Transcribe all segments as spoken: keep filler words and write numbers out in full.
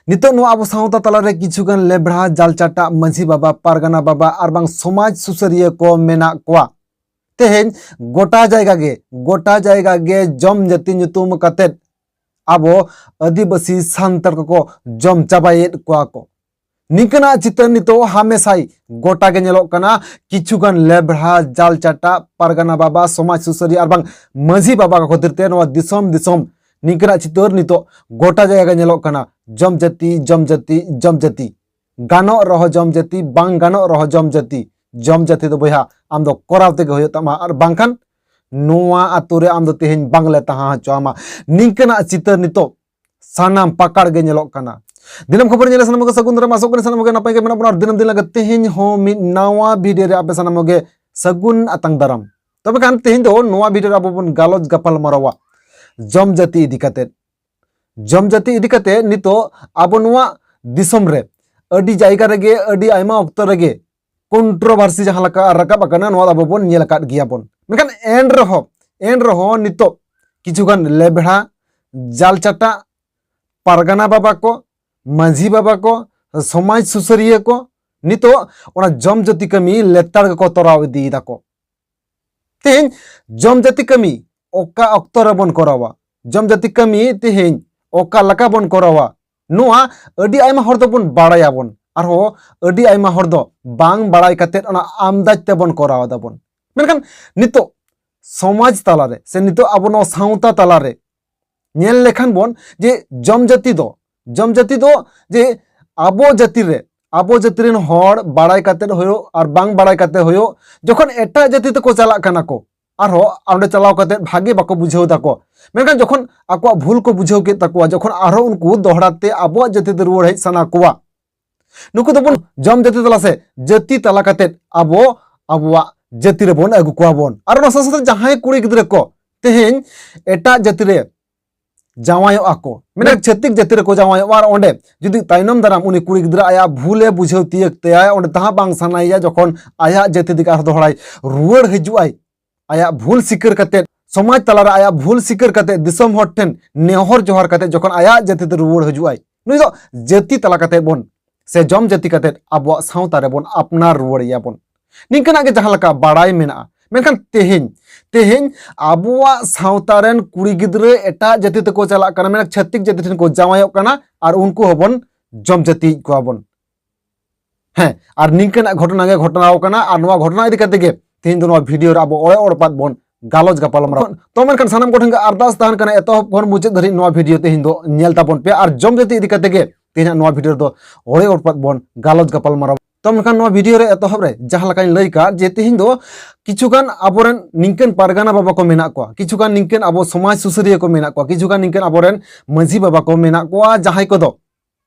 ᱱᱤᱛᱚᱜ ᱱᱚᱣᱟ ᱟᱵᱚ ᱥᱟᱶᱛᱟ ᱛᱟᱞᱟᱨᱮ ᱠᱤᱪᱷᱩᱜᱟᱱ ᱞᱮᱵᱲᱟ, ᱡᱟᱞᱪᱟᱴᱟ, ᱢᱟᱹᱡᱷᱤ ᱵᱟᱵᱟ, ᱯᱟᱨᱜᱟᱱᱟ ᱵᱟᱵᱟ ᱟᱨ ᱵᱟᱝ ᱥᱚᱢᱟᱡᱽ ᱥᱩᱥᱟᱹᱨᱤᱭᱟᱹ ᱠᱚ ᱢᱮᱱᱟᱜ ᱠᱚᱣᱟ᱾ ᱛᱮᱦᱮᱧ ᱜᱚᱴᱟ ᱡᱟᱭᱜᱟ ᱜᱮ, ᱜᱚᱴᱟ ᱡᱟᱭᱜᱟ ᱜᱮ ᱡᱚᱢ ᱡᱟᱹᱛᱤ ᱧᱩᱛᱩᱢ ᱠᱟᱛᱮᱫ ᱟᱵᱚ ᱟᱹᱫᱤᱵᱟᱹᱥᱤ ᱥᱟᱱᱛᱟᱲ ᱠᱚᱠᱚ ᱡᱚᱢ ᱪᱟᱵᱟᱭᱮᱫ ᱠᱚᱣᱟ ᱠᱚ᱾ ᱱᱤᱝᱠᱟᱹᱱᱟᱜ ᱪᱤᱛᱟᱹᱨ ᱱᱤᱛᱚᱜ ᱦᱟᱢᱮᱥᱟᱭ ᱜᱚᱴᱟ ᱜᱮ ᱧᱮᱞᱚᱜ ᱠᱟᱱᱟ᱾ ᱠᱤᱪᱷᱩᱜᱟᱱ ᱞᱮᱵᱲᱟ, ᱡᱟᱞᱪᱟᱴᱟ, ᱯᱟᱨᱜᱟᱱᱟ ᱵᱟᱵᱟ, ᱥᱚᱢᱟᱡᱽ ᱥᱩᱥᱟᱹᱨᱤᱭᱟᱹ ᱟᱨ ᱵᱟᱝ ᱢᱟᱹᱡᱷᱤ ᱵᱟᱵᱟ ᱠᱚ ᱠᱷᱟᱹᱛᱤᱨ ᱛᱮ ᱱᱚᱣᱟ ᱫᱤᱥᱚᱢ ᱫᱤᱥᱚᱢ ᱱᱤᱝᱠᱟᱹᱱᱟᱜ ᱪᱤᱛᱟᱹᱨ ᱱᱤᱛᱚᱜ ᱜᱚᱴᱟ ᱡᱟᱭᱜᱟ ᱜᱮ ᱧᱮᱞᱚᱜ ᱠᱟᱱᱟ᱾ ᱡᱚᱢ ᱡᱟᱹᱛᱤ, ᱡᱚᱢ ᱡᱟᱹᱛᱤ, ᱡᱚᱢ ᱡᱟᱹᱛᱤ᱾ ᱜᱟᱱᱚᱜ ᱨᱮᱦᱚᱸ ᱡᱚᱢ ᱡᱟᱹᱛᱤ, ᱵᱟᱝ ᱜᱟᱱᱚᱜ ᱨᱮᱦᱚᱸ ᱡᱚᱢ ᱡᱟᱹᱛᱤ᱾ ᱡᱚᱢ ᱡᱟᱹᱛᱤ ᱫᱚ ᱵᱚᱭᱦᱟ ᱟᱢ ᱫᱚ ᱠᱚᱨᱟᱣ ᱛᱮᱜᱮ ᱦᱩᱭᱩᱜ ᱛᱟᱢᱟ, ᱟᱨ ᱵᱟᱝᱠᱷᱟᱱ ᱱᱚᱣᱟ ᱟᱛᱳ ᱨᱮ ᱟᱢ ᱫᱚ ᱛᱮᱦᱮᱧ ᱵᱟᱝᱞᱮ ᱛᱟᱦᱮᱸ ᱦᱚᱪᱚ ᱟᱢᱟ᱾ ᱱᱤᱝᱠᱟᱹᱱᱟᱜ ᱪᱤᱛᱟᱹᱨ ᱱᱤᱛᱚᱜ ᱥᱟᱱᱟᱢ ᱯᱟᱠᱟᱲ ᱜᱮ ᱧᱮᱞᱚᱜ ᱠᱟᱱᱟ᱾ ᱫᱤᱱᱟᱹᱢ ᱠᱷᱚᱵᱚᱨ ᱧᱮᱞ ᱥᱟᱱᱟᱢ ᱠᱚ ᱥᱟᱹᱜᱩᱱ ᱫᱟᱨᱟᱢ, ᱟᱥᱚᱜ ᱠᱟᱱᱟ ᱥᱟᱱᱟᱢ ᱠᱚᱜᱮ ᱱᱟᱯᱟᱭ ᱜᱮ ᱢᱮᱱᱟᱜ ᱵᱚᱱᱟ᱾ ᱟᱨ ᱫᱤᱱᱟᱹᱢ ᱫᱤᱱ ᱞᱮᱠᱟ ᱛᱮᱦᱮᱧ ᱦᱚᱸ ᱢᱤᱫ ᱱᱟᱣᱟ ᱵᱷᱤᱰᱤᱭᱳ ᱨᱮ ᱟᱯᱮ ᱥᱟᱱᱟᱢ ᱠᱚᱜᱮ ᱥᱟᱹᱜᱩᱱ ᱟᱛᱟᱝ ᱫᱟᱨᱟᱢ᱾ ᱛᱚᱵᱮ ᱠᱷᱟᱱ ᱛᱮᱦᱮᱧ ᱫᱚ ᱱᱚᱣᱟ ᱵᱷᱤᱰᱤᱭᱳ ᱨᱮ ᱟᱵᱚ ᱵᱚᱱ ᱜᱟᱞᱚᱪ ᱜᱟᱯᱟᱞ ᱢᱟᱨᱟᱣᱟ ᱡᱚᱢ ᱡᱟᱹᱛᱤ ᱤᱫᱤ ᱠᱟᱛᱮᱫ᱾ ᱡᱚᱢ ᱡᱟᱹᱛᱤ ᱤᱫᱤ ᱠᱟᱛᱮ ᱱᱤᱛᱚᱜ ᱟᱵᱚ ᱱᱚᱣᱟ ᱫᱤᱥᱚᱢ ᱨᱮ ᱟᱹᱰᱤ ᱡᱟᱭᱜᱟ ᱨᱮᱜᱮ, ᱟᱹᱰᱤ ᱟᱭᱢᱟ ᱚᱠᱛᱚ ᱨᱮᱜᱮ ᱠᱚᱱᱴᱨᱳᱵᱷᱟᱨᱥᱤ ᱡᱟᱦᱟᱸ ᱞᱮᱠᱟ ᱨᱟᱠᱟᱵ ᱟᱠᱟᱱᱟ, ᱱᱚᱣᱟ ᱫᱚ ᱟᱵᱚ ᱵᱚᱱ ᱧᱮᱞ ᱟᱠᱟᱫ ᱜᱮᱭᱟ ᱵᱚᱱ᱾ ᱢᱮᱱᱠᱷᱟᱱ ᱮᱱ ᱨᱮᱦᱚᱸ, ᱮᱱ ᱨᱮᱦᱚᱸ ᱱᱤᱛᱚᱜ ᱠᱤᱪᱷᱩᱜᱟᱱ ᱞᱮᱵᱲᱟ, ᱡᱟᱞᱪᱟᱴᱟ, ᱯᱟᱨᱜᱟᱱᱟ ᱵᱟᱵᱟ ᱠᱚ, ᱢᱟᱹᱡᱷᱤ ᱵᱟᱵᱟ ᱠᱚ, ᱥᱚᱢᱟᱡᱽ ᱥᱩᱥᱟᱹᱨᱤᱭᱟᱹ ᱠᱚ ᱱᱤᱛᱚᱜ ᱚᱱᱟ ᱡᱚᱢ ᱡᱟᱹᱛᱤ ᱠᱟᱹᱢᱤ ᱞᱮᱛᱟᱲ ᱜᱮᱠᱚ ᱛᱚᱨᱟᱣ ᱤᱫᱤᱭᱮᱫᱟ ᱠᱚ᱾ ᱛᱮᱦᱮᱧ ᱡᱚᱢ ᱡᱟᱹᱛᱤ ᱠᱟᱹᱢᱤ ᱚᱠᱟ ᱚᱠᱛᱚ ᱨᱮᱵᱚᱱ ᱠᱚᱨᱟᱣᱟ, ᱡᱚᱢ ᱡᱟᱹᱛᱤ ᱠᱟᱹᱢᱤ ᱛᱮᱦᱮᱧ ᱚᱠᱟ ᱞᱮᱠᱟ ᱵᱚᱱ ᱠᱚᱨᱟᱣᱟ, ᱱᱚᱣᱟ ᱟᱹᱰᱤ ᱟᱭᱢᱟ ᱦᱚᱲ ᱫᱚᱵᱚᱱ ᱵᱟᱲᱟᱭᱟᱵᱚᱱ, ᱟᱨᱦᱚᱸ ᱟᱹᱰᱤ ᱟᱭᱢᱟ ᱦᱚᱲ ᱫᱚ ᱵᱟᱝ ᱵᱟᱲᱟᱭ ᱠᱟᱛᱮᱫ ᱚᱱᱟ ᱟᱢᱫᱟᱡᱽ ᱛᱮᱵᱚᱱ ᱠᱚᱨᱟᱣ ᱮᱫᱟᱵᱚᱱ᱾ ᱢᱮᱱᱠᱷᱟᱱ ᱱᱤᱛᱚᱜ ᱥᱚᱢᱟᱡᱽ ᱛᱟᱞᱟᱨᱮ ᱥᱮ ᱱᱤᱛᱚᱜ ᱟᱵᱚ ᱱᱚᱣᱟ ᱥᱟᱶᱛᱟ ᱛᱟᱞᱟᱨᱮ ᱧᱮᱞ ᱞᱮᱠᱷᱟᱱ ᱵᱚᱱ ᱡᱮ ᱡᱚᱢ ᱡᱟᱹᱛᱤ ᱫᱚ, ᱡᱚᱢ ᱡᱟᱹᱛᱤ ᱫᱚ ᱡᱮ ᱟᱵᱚ ᱡᱟᱹᱛᱤ ᱨᱮ, ᱟᱵᱚ ᱡᱟᱹᱛᱤ ᱨᱮᱱ ᱦᱚᱲ ᱵᱟᱲᱟᱭ ᱠᱟᱛᱮᱫ ᱦᱩᱭᱩᱜ ᱟᱨ ᱵᱟᱝ ᱵᱟᱲᱟᱭ ᱠᱟᱛᱮᱫ ᱦᱩᱭᱩᱜ, ᱡᱚᱠᱷᱚᱱ ᱮᱴᱟᱜ ᱡᱟᱹᱛᱤ ᱛᱮᱠᱚ ᱪᱟᱞᱟᱜ ᱠᱟᱱᱟ ᱠᱚ, ᱟᱨᱦᱚᱸ ᱚᱸᱰᱮ ᱪᱟᱞᱟᱣ ᱠᱟᱛᱮᱫ ᱵᱷᱟᱜᱮ ᱵᱟᱠᱚ ᱵᱩᱡᱷᱟᱹᱣ ᱫᱟᱠᱚ, ᱢᱮᱱᱠᱷᱟᱱ ᱡᱚᱠᱷᱚᱱ ᱟᱠᱚᱣᱟᱜ ᱵᱷᱩᱞ ᱠᱚ ᱵᱩᱡᱷᱟᱹᱣ ᱠᱮᱫ ᱛᱟᱠᱚᱣᱟ, ᱡᱚᱠᱷᱚᱱ ᱟᱨᱦᱚᱸ ᱩᱱᱠᱩ ᱫᱚᱦᱲᱟ ᱛᱮ ᱟᱵᱚᱣᱟᱜ ᱡᱟᱹᱛᱤ ᱛᱮ ᱨᱩᱣᱟᱹᱲ ᱦᱮᱡ ᱥᱟᱱᱟ ᱠᱚᱣᱟ, ᱱᱩᱠᱩ ᱫᱚᱵᱚᱱ ᱡᱚᱢ ᱡᱟᱹᱛᱤ ᱛᱟᱞᱟ ᱥᱮ ᱡᱟᱹᱛᱤ ᱛᱟᱞᱟ ᱠᱟᱛᱮᱫ ᱟᱵᱚ ᱟᱵᱚᱣᱟᱜ ᱡᱟᱹᱛᱤ ᱨᱮᱵᱚᱱ ᱟᱹᱜᱩ ᱠᱚᱣᱟ ᱵᱚᱱ᱾ ᱟᱨ ᱚᱱᱟ ᱥᱟᱶ ᱥᱟᱶᱛᱮ ᱡᱟᱦᱟᱸᱭ ᱠᱩᱲᱤ ᱜᱤᱫᱽᱨᱟᱹ ᱠᱚ ᱛᱮᱦᱮᱧ ᱮᱴᱟᱜ ᱡᱟᱹᱛᱤ ᱨᱮ ᱡᱟᱶᱟᱭᱚᱜᱼᱟ ᱠᱚ, ᱢᱮᱱᱠᱷᱟᱱ ᱪᱷᱟᱹᱛᱤᱠ ᱡᱟᱹᱛᱤ ᱨᱮᱠᱚ ᱡᱟᱶᱟᱭᱚᱜᱼᱟ, ᱟᱨ ᱚᱸᱰᱮ ᱡᱩᱫᱤ ᱛᱟᱭᱱᱚᱢ ᱫᱟᱨᱟᱢ ᱩᱱᱤ ᱠᱩᱲᱤ ᱜᱤᱫᱽᱨᱟᱹ ᱟᱭᱟᱜ ᱵᱷᱩᱞᱮ ᱵᱩᱡᱷᱟᱹᱣ ᱛᱤᱭᱟᱹᱜ ᱛᱟᱭᱟ, ᱚᱸᱰᱮ ᱛᱟᱦᱮᱸ ᱵᱟᱝ ᱥᱟᱱᱟᱭᱮᱭᱟ, ᱡᱚᱠᱷᱚᱱ ᱟᱭᱟᱜ ᱡᱟᱹᱛᱤ ᱫᱤᱠ ᱟᱨᱦᱚᱸ ᱫᱚᱦᱲᱟᱭ ᱨᱩᱣᱟᱹᱲ ᱦᱤᱡᱩᱜᱼᱟᱭ, ᱟᱭᱟᱜ ᱵᱷᱩᱞ ᱥᱤᱠᱟᱹᱨ ᱠᱟᱛᱮᱫ, ᱥᱚᱢᱟᱡᱽ ᱛᱟᱞᱟᱨᱮ ᱟᱭᱟᱜ ᱵᱷᱩᱞ ᱥᱤᱠᱟᱹᱨ ᱠᱟᱛᱮᱫ, ᱫᱤᱥᱚᱢ ᱦᱚᱲ ᱴᱷᱮᱱ ᱱᱮᱦᱚᱨ ᱡᱚᱦᱟᱨ ᱠᱟᱛᱮᱫ ᱡᱚᱠᱷᱚᱱ ᱟᱭᱟᱜ ᱡᱟᱹᱛᱤ ᱛᱮ ᱨᱩᱣᱟᱹᱲ ᱦᱤᱡᱩᱜᱼᱟᱭ, ᱱᱩᱭ ᱫᱚ ᱡᱟᱹᱛᱤ ᱛᱟᱞᱟ ᱠᱟᱛᱮ ᱵᱚᱱ ᱥᱮ ᱡᱚᱢ ᱡᱟᱹᱛᱤ ᱠᱟᱛᱮ ᱟᱵᱚᱣᱟᱜ ᱥᱟᱶᱛᱟ ᱨᱮᱵᱚᱱ ᱟᱯᱱᱟᱨ ᱨᱩᱣᱟᱹᱲᱮᱭᱟ ᱵᱚᱱ᱾ ᱱᱤᱝᱠᱟᱹᱱᱟᱜ ᱜᱮ ᱡᱟᱦᱟᱸ ᱞᱮᱠᱟ ᱵᱟᱲᱟᱭ ᱢᱮᱱᱟᱜᱼᱟ, ᱢᱮᱱᱠᱷᱟᱱ ᱛᱮᱦᱮᱧ, ᱛᱮᱦᱮᱧ ᱟᱵᱚᱣᱟᱜ ᱥᱟᱶᱛᱟ ᱨᱮᱱ ᱠᱩᱲᱤ ᱜᱤᱫᱽᱨᱟᱹ ᱮᱴᱟᱜ ᱡᱟᱹᱛᱤ ᱛᱮᱠᱚ ᱪᱟᱞᱟᱜ ᱠᱟᱱᱟ, ᱢᱮᱱᱠᱷᱟᱱ ᱪᱷᱟᱹᱛᱤᱠ ᱡᱟᱹᱛᱤ ᱴᱷᱮᱱ ᱠᱚ ᱡᱟᱶᱟᱭᱚᱜ ᱠᱟᱱᱟ ᱟᱨ ᱩᱱᱠᱩ ᱦᱚᱸᱵᱚᱱ ᱡᱚᱢ ᱡᱟᱹᱛᱤᱭᱮᱫ ᱠᱚᱣᱟ ᱵᱚᱱ᱾ ᱦᱮᱸ, ᱟᱨ ᱱᱤᱝᱠᱟᱹᱱᱟᱜ ᱜᱷᱚᱴᱚᱱᱟ ᱜᱮ ᱜᱷᱚᱴᱚᱱᱟᱣ ᱠᱟᱱᱟ ᱟᱨ ᱱᱚᱣᱟ ᱜᱷᱚᱴᱚᱱᱟ ᱤᱫᱤ ᱠᱟᱛᱮ ᱜᱮ ᱛᱮᱦᱮᱧ ᱫᱚ ᱱᱚᱣᱟ ᱵᱷᱤᱰᱤᱭᱳ ᱨᱮ ᱟᱵᱚ ᱚᱲᱮ ᱚᱲᱯᱟᱛ ᱵᱚᱱ ᱜᱟᱞᱚᱪ ᱜᱟᱯᱟᱞᱢᱟᱨᱟᱣ᱾ ᱛᱚ ᱢᱮᱱᱠᱷᱟᱱ ᱥᱟᱱᱟᱢ ᱠᱚᱴᱷᱮᱱ ᱜᱮ ᱟᱨᱫᱟᱥ ᱛᱟᱦᱮᱱ ᱠᱟᱱᱟ, ᱮᱛᱚᱦᱚᱵ ᱠᱷᱚᱱ ᱢᱩᱪᱟᱹᱫ ᱫᱷᱟᱹᱨᱤᱡ ᱱᱚᱣᱟ ᱵᱷᱤᱰᱤᱭᱳ ᱛᱮᱦᱮᱧ ᱫᱚ ᱧᱮᱞ ᱛᱟᱵᱚᱱ ᱯᱮ᱾ ᱟᱨ ᱡᱚᱢ ᱡᱟᱹᱛᱤ ᱤᱫᱤ ᱠᱟᱛᱮ ᱜᱮ ᱛᱮᱦᱮᱧᱟᱜ ᱱᱚᱣᱟ ᱵᱷᱤᱰᱤᱭᱳ ᱨᱮᱫᱚ ᱚᱲᱮ ᱚᱲᱯᱟᱛ ᱵᱚᱱ ᱜᱟᱞᱚᱪ ᱜᱟᱯᱟᱞᱢᱟᱨᱟᱣ᱾ ᱛᱚ ᱢᱮᱱᱠᱷᱟᱱ ᱱᱚᱣᱟ ᱵᱷᱤᱰᱤᱭᱳ ᱨᱮ ᱮᱛᱚᱦᱚᱵ ᱨᱮ ᱡᱟᱦᱟᱸ ᱞᱮᱠᱟᱧ ᱞᱟᱹᱭ ᱠᱟᱫ ᱡᱮ ᱛᱮᱦᱮᱧ ᱫᱚ ᱠᱤᱪᱷᱩᱜᱟᱱ ᱟᱵᱚᱨᱮᱱ ᱱᱤᱝᱠᱟᱹᱱ ᱯᱟᱨᱜᱟᱱᱟ ᱵᱟᱵᱟ ᱠᱚ ᱢᱮᱱᱟᱜ ᱠᱚᱣᱟ, ᱠᱤᱪᱷᱩᱜᱟᱱ ᱱᱤᱝᱠᱟᱹᱱ ᱟᱵᱚ ᱥᱚᱢᱟᱡᱽ ᱥᱩᱥᱟᱹᱨᱤᱭᱟᱹ ᱠᱚ ᱢᱮᱱᱟᱜ ᱠᱚᱣᱟ, ᱠᱤᱪᱷᱩᱜᱟᱱ ᱱᱤᱝᱠᱟᱹᱱ ᱟᱵᱚᱨᱮᱱ ᱢᱟᱹᱡᱷᱤ ᱵᱟᱵᱟ ᱠᱚ ᱢᱮᱱᱟᱜ ᱠᱚᱣᱟ, ᱡᱟᱦᱟᱸᱭ ᱠᱚᱫᱚ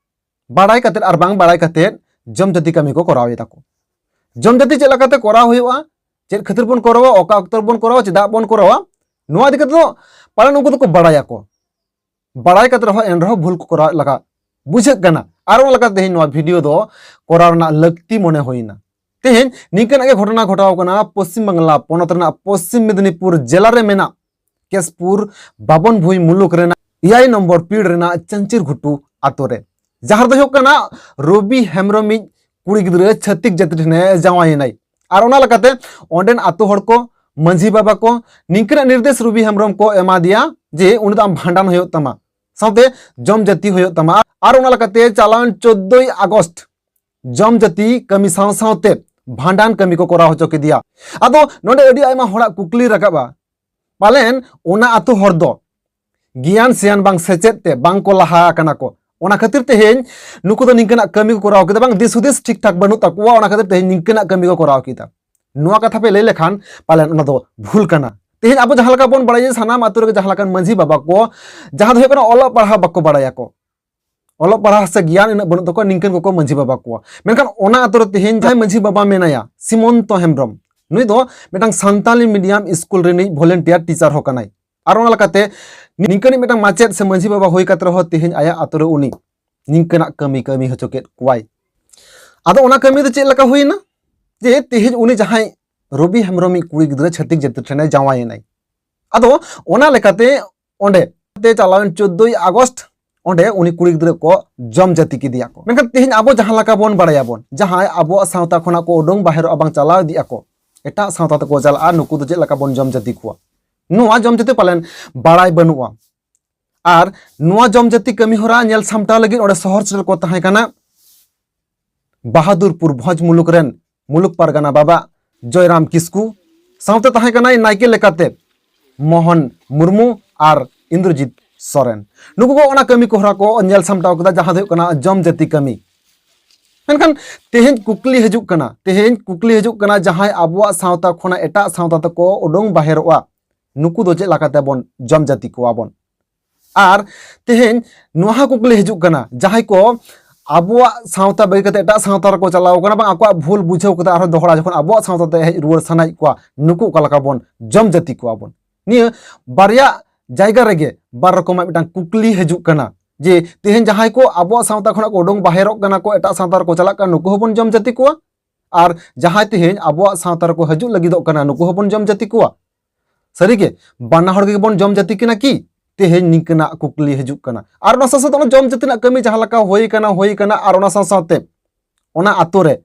ᱵᱟᱲᱟᱭ ᱠᱟᱛᱮᱫ ᱟᱨ ᱵᱟᱝ ᱵᱟᱲᱟᱭ ᱠᱟᱛᱮᱫ ᱡᱚᱢ ᱡᱟᱹᱛᱤ ᱠᱟᱹᱢᱤ ᱠᱚ ᱠᱚᱨᱟᱣ ᱮᱫᱟ ᱠᱚ᱾ ᱡᱚᱢ ᱡᱟᱹᱛᱤ ᱪᱮᱫ ᱞᱮᱠᱟᱛᱮ ᱠᱚᱨᱟᱣ ᱦᱩᱭᱩᱜᱼᱟ, ᱪᱮᱫ ᱠᱷᱟᱹᱛᱤᱨ ᱵᱚᱱ ᱠᱚᱨᱟᱣᱟ, ᱚᱠᱟ ᱚᱠᱛᱚ ᱨᱮᱵᱚᱱ ᱠᱚᱨᱟᱣᱟ, ᱪᱮᱫᱟᱜ ᱵᱚᱱ ᱠᱚᱨᱟᱣᱟ, ᱱᱚᱣᱟ ᱤᱫᱤ ᱠᱟᱛᱮᱫ ᱫᱚ ᱯᱟᱞᱮᱱ ᱩᱱᱠᱩ ᱫᱚᱠᱚ ᱵᱟᱲᱟᱭᱟᱠᱚ᱾ ᱵᱟᱲᱟᱭ ᱠᱟᱛᱮ ᱨᱮᱦᱚᱸ ᱮᱱ ᱨᱮᱦᱚᱸ ᱵᱷᱩᱞ ᱠᱚ ᱠᱚᱨᱟᱣ ᱞᱮᱠᱟ ᱵᱩᱡᱷᱟᱹᱜ ᱠᱟᱱᱟ᱾ ᱟᱨ ᱚᱱᱟ ᱞᱮᱠᱟᱛᱮ ᱛᱮᱦᱮᱧ ᱱᱚᱣᱟ ᱵᱷᱤᱰᱤᱭᱳ ᱫᱚ ᱠᱚᱨᱟᱣ ᱨᱮᱱᱟᱜ ᱞᱟᱹᱠᱛᱤ ᱢᱚᱱᱮ ᱦᱩᱭᱱᱟ᱾ ᱛᱮᱦᱮᱧ ᱱᱤᱝᱠᱟᱹᱱᱟᱜ ᱜᱮ ᱜᱷᱚᱴᱚᱱᱟ ᱜᱷᱚᱴᱟᱣ ᱠᱟᱱᱟ ᱯᱚᱥᱪᱤᱢ ᱵᱟᱝᱞᱟ ᱯᱚᱱᱚᱛ ᱨᱮᱱᱟᱜ ᱯᱚᱥᱪᱤᱢ ᱢᱮᱫᱽᱱᱤᱯᱩᱨ ᱡᱮᱞᱟ ᱨᱮ ᱢᱮᱱᱟᱜ ᱠᱮᱥᱯᱩᱨ ᱵᱟᱵᱚᱱ ᱵᱷᱩᱭ ᱢᱩᱞᱩᱠ ᱨᱮᱱᱟᱜ ᱮᱭᱟᱭ ᱱᱚᱢᱵᱚᱨ ᱯᱤᱲ ᱨᱮᱱᱟᱜ ᱪᱟᱹᱧᱪᱤᱨ ᱜᱷᱩᱴᱩ ᱟᱛᱳ ᱨᱮ, ᱡᱟᱦᱟᱸ ᱨᱮᱫᱚ ᱦᱩᱭᱩᱜ ᱠᱟᱱᱟ ᱨᱚᱵᱤ ᱦᱮᱢᱵᱨᱚᱢᱤᱡ ᱠᱩᱲᱤ ᱜᱤᱫᱽᱨᱟᱹ ᱪᱷᱟᱹᱛᱤᱠ ᱡᱟᱹᱛᱤ ᱴᱷᱮᱱᱮ ᱡᱟᱶᱟᱭᱮᱱᱟᱭ᱾ ᱟᱨ ᱚᱱᱟ ᱞᱮᱠᱟᱛᱮ ᱚᱸᱰᱮᱱ ᱟᱛᱳ ᱦᱚᱲ ᱠᱚ, ᱢᱟᱹᱡᱷᱤ ᱵᱟᱵᱟ ᱠᱚ ᱱᱤᱝᱠᱟᱹᱱᱟᱜ ᱱᱤᱨᱫᱮᱥ ᱨᱚᱵᱤ ᱦᱮᱢᱵᱨᱚᱢ ᱠᱚ ᱮᱢᱟ ᱫᱮᱭᱟ ᱡᱮ ᱩᱱᱤ ᱫᱚ ᱟᱢ ᱵᱷᱟᱸᱰᱟᱱ ᱦᱩᱭᱩᱜ ᱛᱟᱢᱟ, ᱥᱟᱶᱛᱮ ᱡᱚᱢ ᱡᱟᱹᱛᱤ ᱦᱩᱭᱩᱜ ᱛᱟᱢᱟ᱾ ᱟᱨ ᱚᱱᱟ ᱞᱮᱠᱟᱛᱮ ᱪᱟᱞᱟᱣᱮᱱ ᱪᱳᱫᱽᱫᱳᱭ ᱟᱜᱚᱥᱴ ᱡᱚᱢ ᱡᱟᱹᱛᱤ ᱠᱟᱹᱢᱤ ᱥᱟᱶ ᱥᱟᱶᱛᱮ ᱵᱷᱟᱸᱰᱟᱱ ᱠᱟᱹᱢᱤ ᱠᱚ ᱠᱚᱨᱟᱣ ᱦᱚᱪᱚ ᱠᱮᱫᱮᱭᱟ᱾ ᱟᱫᱚ ᱱᱚᱰᱮ ᱟᱹᱰᱤ ᱟᱭᱢᱟ ᱦᱚᱲᱟᱜ ᱠᱩᱠᱞᱤ ᱨᱟᱠᱟᱵᱼᱟ, ᱯᱟᱞᱮᱱ ᱚᱱᱟ ᱟᱛᱳ ᱦᱚᱲ ᱫᱚ ᱜᱮᱭᱟᱱ ᱥᱮᱭᱟᱱ ᱵᱟᱝ ᱥᱮᱪᱮᱫ ᱛᱮ ᱵᱟᱝ ᱠᱚ ᱞᱟᱦᱟ ᱟᱠᱟᱱᱟ ᱠᱚ, ᱚᱱᱟ ᱠᱷᱟᱹᱛᱤᱨ ᱛᱮᱦᱮᱧ ᱱᱩᱠᱩ ᱫᱚ ᱱᱤᱝᱠᱟᱹᱱᱟᱜ ᱠᱟᱹᱢᱤ ᱠᱚ ᱠᱚᱨᱟᱣ ᱠᱮᱫᱟ, ᱵᱟᱝ ᱫᱤᱥ ᱦᱩᱫᱤᱥ ᱴᱷᱤᱠ ᱴᱷᱟᱠ ᱵᱟᱹᱱᱩᱜ ᱛᱟᱠᱚᱣᱟ, ᱚᱱᱟ ᱠᱷᱟᱹᱛᱤᱨ ᱛᱮᱦᱮᱧ ᱱᱤᱝᱠᱟᱹᱱᱟᱜ ᱠᱟᱹᱢᱤ ᱠᱚ ᱠᱚᱨᱟᱣ ᱠᱮᱫᱟ᱾ ᱱᱚᱣᱟ ᱠᱟᱛᱷᱟ ᱯᱮ ᱞᱟᱹᱭ ᱞᱮᱠᱷᱟᱱ ᱯᱟᱞᱮᱱ ᱚᱱᱟ ᱫᱚ ᱵᱷᱩᱞ ᱠᱟᱱᱟ᱾ ᱛᱮᱦᱮᱧ ᱟᱵᱚ ᱡᱟᱦᱟᱸ ᱞᱮᱠᱟ ᱵᱚᱱ ᱵᱟᱲᱟᱭᱟ ᱥᱟᱱᱟᱢ ᱟᱛᱳ ᱨᱮᱜᱮ ᱡᱟᱦᱟᱸ ᱞᱮᱠᱟᱱ ᱢᱟᱹᱡᱷᱤ ᱵᱟᱵᱟ ᱠᱚ, ᱡᱟᱦᱟᱸ ᱫᱚ ᱦᱩᱭᱩᱜ ᱠᱟᱱᱟ ᱚᱞᱚᱜ ᱯᱟᱲᱦᱟᱣ ᱵᱟᱠᱚ ᱵᱟᱲᱟᱭᱟᱠᱚ, ᱚᱞᱚᱜ ᱯᱟᱲᱦᱟᱣ ᱥᱮ ᱜᱮᱭᱟᱱ ᱩᱱᱟᱹᱜ ᱵᱟᱹᱱᱩᱜ ᱛᱟᱠᱚᱣᱟ, ᱱᱤᱝᱠᱟᱹᱱ ᱠᱚᱠᱚ ᱢᱟᱹᱡᱷᱤ ᱵᱟᱵᱟ ᱠᱚᱣᱟ᱾ ᱢᱮᱱᱠᱷᱟᱱ ᱚᱱᱟ ᱟᱛᱳ ᱨᱮ ᱛᱮᱦᱮᱧ ᱡᱟᱦᱟᱸᱭ ᱢᱟᱹᱡᱷᱤ ᱵᱟᱵᱟ ᱢᱮᱱᱟᱭᱟ ᱥᱤᱢᱚᱱᱛᱚ ᱦᱮᱢᱵᱨᱚᱢ, ᱱᱩᱭ ᱫᱚ ᱢᱤᱫᱴᱟᱝ ᱥᱟᱱᱛᱟᱞᱤ ᱢᱤᱰᱤᱭᱟᱢ ᱥᱠᱩᱞ ᱨᱤᱱᱤᱡ ᱵᱷᱚᱞᱮᱱᱴᱤᱭᱟᱨ ᱴᱤᱪᱟᱨ ᱦᱚᱸ ᱠᱟᱱᱟᱭ᱾ ᱟᱨ ᱚᱱᱟ ᱞᱮᱠᱟᱛᱮ ᱱᱤᱝᱠᱟᱹᱱᱤᱡ ᱢᱤᱫᱴᱟᱝ ᱢᱟᱪᱮᱫ ᱥᱮ ᱢᱟᱹᱡᱷᱤ ᱵᱟᱵᱟ ᱦᱩᱭ ᱠᱟᱛᱮ ᱨᱮᱦᱚᱸ ᱛᱮᱦᱮᱧ ᱟᱭᱟᱜ ᱟᱛᱳ ᱨᱮ ᱩᱱᱤ ᱱᱤᱝᱠᱟᱹᱱᱟᱜ ᱠᱟᱹᱢᱤ ᱠᱟᱹᱢᱤ ᱦᱚᱪᱚ ᱠᱮᱫ ᱠᱚᱣᱟᱭ᱾ ᱟᱫᱚ ᱚᱱᱟ ᱠᱟᱹᱢᱤ ᱫᱚ ᱪᱮᱫ ᱞᱮᱠᱟ ᱦᱩᱭᱱᱟ? ᱡᱮ ᱛᱮᱦᱮᱧ ᱩᱱᱤ ᱡᱟᱦᱟᱸᱭ ᱨᱚᱵᱤ ᱦᱮᱢᱵᱨᱚᱢᱤᱡ ᱠᱩᱲᱤ ᱜᱤᱫᱽᱨᱟᱹ ᱪᱷᱟᱹᱛᱤᱠ ᱡᱟᱹᱛᱤ ᱴᱷᱮᱱᱮ ᱡᱟᱶᱟᱭᱮᱱᱟᱭ, ᱟᱫᱚ ᱚᱱᱟ ᱞᱮᱠᱟᱛᱮ ᱚᱸᱰᱮ ᱛᱮ ᱪᱟᱞᱟᱣᱮᱱ ᱪᱳᱫᱽᱫᱳᱭ ᱟᱜᱚᱥᱴ ᱚᱸᱰᱮ ᱩᱱᱤ ᱠᱩᱲᱤ ᱜᱤᱫᱽᱨᱟᱹ ᱠᱚ ᱡᱚᱢ ᱡᱟᱹᱛᱤ ᱠᱮᱫᱮᱭᱟ ᱠᱚ᱾ ᱢᱮᱱᱠᱷᱟᱱ ᱛᱮᱦᱮᱧ ᱟᱵᱚ ᱡᱟᱦᱟᱸ ᱞᱮᱠᱟ ᱵᱚᱱ ᱵᱟᱲᱟᱭᱟᱵᱚᱱ, ᱡᱟᱦᱟᱸᱭ ᱟᱵᱚᱣᱟᱜ ᱥᱟᱶᱛᱟ ᱠᱷᱚᱱᱟᱜ ᱠᱚ ᱩᱰᱩᱝ ᱵᱟᱦᱮᱨᱚᱜᱼᱟ, ᱵᱟᱝ ᱪᱟᱞᱟᱣ ᱤᱫᱤᱜ ᱟᱠᱚ, ᱮᱴᱟᱜ ᱥᱟᱶᱛᱟ ᱛᱮᱠᱚ ᱪᱟᱞᱟᱜᱼᱟ, ᱱᱩᱠᱩ ᱫᱚ ᱪᱮᱫ ᱞᱮᱠᱟ ᱵᱚᱱ ᱡᱚᱢ ᱡᱟᱹᱛᱤ ᱠᱚᱣᱟ? ᱱᱚᱣᱟ ᱡᱚᱢ ᱡᱟᱹᱛᱤ ᱯᱟᱞᱮᱱ ᱵᱟᱲᱟᱭ ᱵᱟᱹᱱᱩᱜᱼᱟ᱾ ᱟᱨ ᱱᱚᱣᱟ ᱡᱚᱢ ᱡᱟᱹᱛᱤ ᱠᱟᱹᱢᱤ ᱦᱚᱨᱟ ᱧᱮᱞ ᱥᱟᱢᱴᱟᱣ ᱞᱟᱹᱜᱤᱫ ᱚᱸᱰᱮ ᱥᱚᱦᱚᱨ ᱥᱮᱴᱮᱨ ᱠᱚ ᱛᱟᱦᱮᱸ ᱠᱟᱱᱟ ᱵᱟᱦᱟᱫᱩᱨᱯᱩᱨ ᱵᱷᱚᱸᱡᱽ ᱢᱩᱞᱩᱠ ᱨᱮᱱ ᱢᱩᱞᱩᱠ ᱯᱟᱨᱜᱟᱱᱟ ᱵᱟᱵᱟ ᱡᱚᱭᱨᱟᱢ ᱠᱤᱥᱠᱩ, ᱥᱟᱶᱛᱮ ᱛᱟᱦᱮᱸ ᱠᱟᱱᱟᱭ ᱱᱟᱭᱠᱮ ᱞᱮᱠᱟᱛᱮ ᱢᱳᱦᱚᱱ ᱢᱩᱨᱢᱩ ᱟᱨ ᱤᱱᱫᱨᱚᱡᱤᱛ ᱥᱚᱨᱮᱱ᱾ ᱱᱩᱠᱩ ᱠᱚ ᱚᱱᱟ ᱠᱟᱹᱢᱤ ᱠᱚ ᱦᱚᱨᱟ ᱠᱚ ᱧᱮᱞ ᱥᱟᱢᱴᱟᱣ ᱠᱮᱫᱟ, ᱡᱟᱦᱟᱸ ᱫᱚ ᱦᱩᱭᱩᱜ ᱠᱟᱱᱟ ᱡᱚᱢ ᱡᱟᱹᱛᱤ ᱠᱟᱹᱢᱤ᱾ ᱢᱮᱱᱠᱷᱟᱱ ᱛᱮᱦᱮᱧ ᱠᱩᱠᱞᱤ ᱦᱤᱡᱩᱜ ᱠᱟᱱᱟ, ᱛᱮᱦᱮᱧ ᱠᱩᱠᱞᱤ ᱦᱤᱡᱩᱜ ᱠᱟᱱᱟ, ᱡᱟᱦᱟᱸᱭ ᱟᱵᱚᱣᱟᱜ ᱥᱟᱶᱛᱟ ᱠᱷᱚᱱᱟᱜ ᱮᱴᱟᱜ ᱥᱟᱶᱛᱟ ᱛᱮᱠᱚ ᱩᱰᱩᱝ ᱵᱟᱦᱮᱨᱚᱜᱼᱟ, ᱱᱩᱠᱩ ᱫᱚ ᱪᱮᱫ ᱞᱮᱠᱟᱛᱮ ᱵᱚᱱ ᱡᱚᱢ ᱡᱟᱹᱛᱤ ᱠᱚᱣᱟ ᱵᱚᱱ? ᱟᱨ ᱛᱮᱦᱮᱧ ᱱᱚᱣᱟ ᱦᱚᱸ ᱠᱩᱠᱞᱤ ᱦᱤᱡᱩᱜ ᱠᱟᱱᱟ, ᱡᱟᱦᱟᱸᱭ ᱠᱚ ᱟᱵᱚᱣᱟᱜ ᱥᱟᱶᱛᱟ ᱵᱟᱹᱜᱤ ᱠᱟᱛᱮ ᱮᱴᱟᱜ ᱥᱟᱶᱛᱟ ᱨᱮᱠᱚ ᱪᱟᱞᱟᱣ ᱠᱟᱱᱟ, ᱵᱟᱝ ᱟᱠᱚᱣᱟᱜ ᱵᱷᱩᱞ ᱵᱩᱡᱷᱟᱹᱣ ᱠᱟᱛᱮ ᱟᱨᱦᱚᱸ ᱫᱚᱦᱲᱟ ᱡᱚᱠᱷᱚᱱ ᱟᱵᱚᱣᱟᱜ ᱥᱟᱶᱛᱟ ᱛᱮ ᱦᱮᱡ ᱨᱩᱣᱟᱹᱲ ᱥᱟᱱᱟᱭᱮᱫ ᱠᱚᱣᱟ, ᱱᱩᱠᱩ ᱚᱠᱟ ᱞᱮᱠᱟ ᱵᱚᱱ ᱡᱚᱢ ᱡᱟᱹᱛᱤ ᱠᱚᱣᱟ ᱵᱚᱱ? ᱱᱤᱭᱟᱹ ᱵᱟᱨᱭᱟ ᱡᱟᱭᱜᱟ ᱨᱮᱜᱮ ᱵᱟᱨ ᱨᱚᱠᱚᱢᱟᱜ ᱢᱤᱫᱴᱟᱝ ᱠᱩᱠᱞᱤ ᱦᱤᱡᱩᱜ ᱠᱟᱱᱟ, ᱡᱮ ᱛᱮᱦᱮᱧ ᱡᱟᱦᱟᱸᱭ ᱠᱚ ᱟᱵᱚᱣᱟᱜ ᱥᱟᱶᱛᱟ ᱠᱷᱚᱱᱟᱜ ᱠᱚ ᱩᱰᱩᱝ ᱵᱟᱦᱮᱨᱚᱜ ᱠᱟᱱᱟ ᱠᱚ, ᱮᱴᱟᱜ ᱥᱟᱶᱛᱟ ᱨᱮᱠᱚ ᱪᱟᱞᱟᱜ ᱠᱟᱱᱟ, ᱱᱩᱠᱩ ᱦᱚᱸᱵᱚᱱ ᱡᱚᱢ ᱡᱟᱹᱛᱤ ᱠᱚᱣᱟ? ᱟᱨ ᱡᱟᱦᱟᱸᱭ ᱛᱮᱦᱮᱧ ᱟᱵᱚᱣᱟᱜ ᱥᱟᱶᱛᱟ ᱨᱮᱠᱚ ᱦᱤᱡᱩᱜ ᱞᱟᱹᱜᱤᱫᱚᱜ ᱠᱟᱱᱟ, ᱱᱩᱠᱩ ᱦᱚᱸᱵᱚᱱ ᱡᱚᱢ ᱡᱟᱹᱛᱤ ᱠᱚᱣᱟ? ᱥᱟᱹᱨᱤᱜᱮ ᱵᱟᱱᱟ ᱦᱚᱲ ᱜᱮᱵᱚᱱ ᱡᱚᱢ ᱡᱟᱹᱛᱤ ᱠᱟᱱᱟ ᱠᱤ? ᱛᱮᱦᱮᱧ ᱱᱤᱝᱠᱟᱹᱱᱟᱜ ᱠᱩᱠᱞᱤ ᱦᱤᱡᱩᱜ ᱠᱟᱱᱟ᱾ ᱟᱨ ᱚᱱᱟ ᱥᱟᱶ ᱥᱟᱶᱛᱮ ᱚᱱᱟ ᱡᱚᱢ ᱡᱟᱹᱛᱤ ᱨᱮᱱᱟᱜ ᱠᱟᱹᱢᱤ ᱡᱟᱦᱟᱸ ᱞᱮᱠᱟ ᱦᱩᱭ ᱠᱟᱱᱟ, ᱦᱩᱭ ᱠᱟᱱᱟ, ᱟᱨ ᱚᱱᱟ ᱥᱟᱶ ᱥᱟᱶᱛᱮ ᱚᱱᱟ ᱟᱛᱳ ᱨᱮ,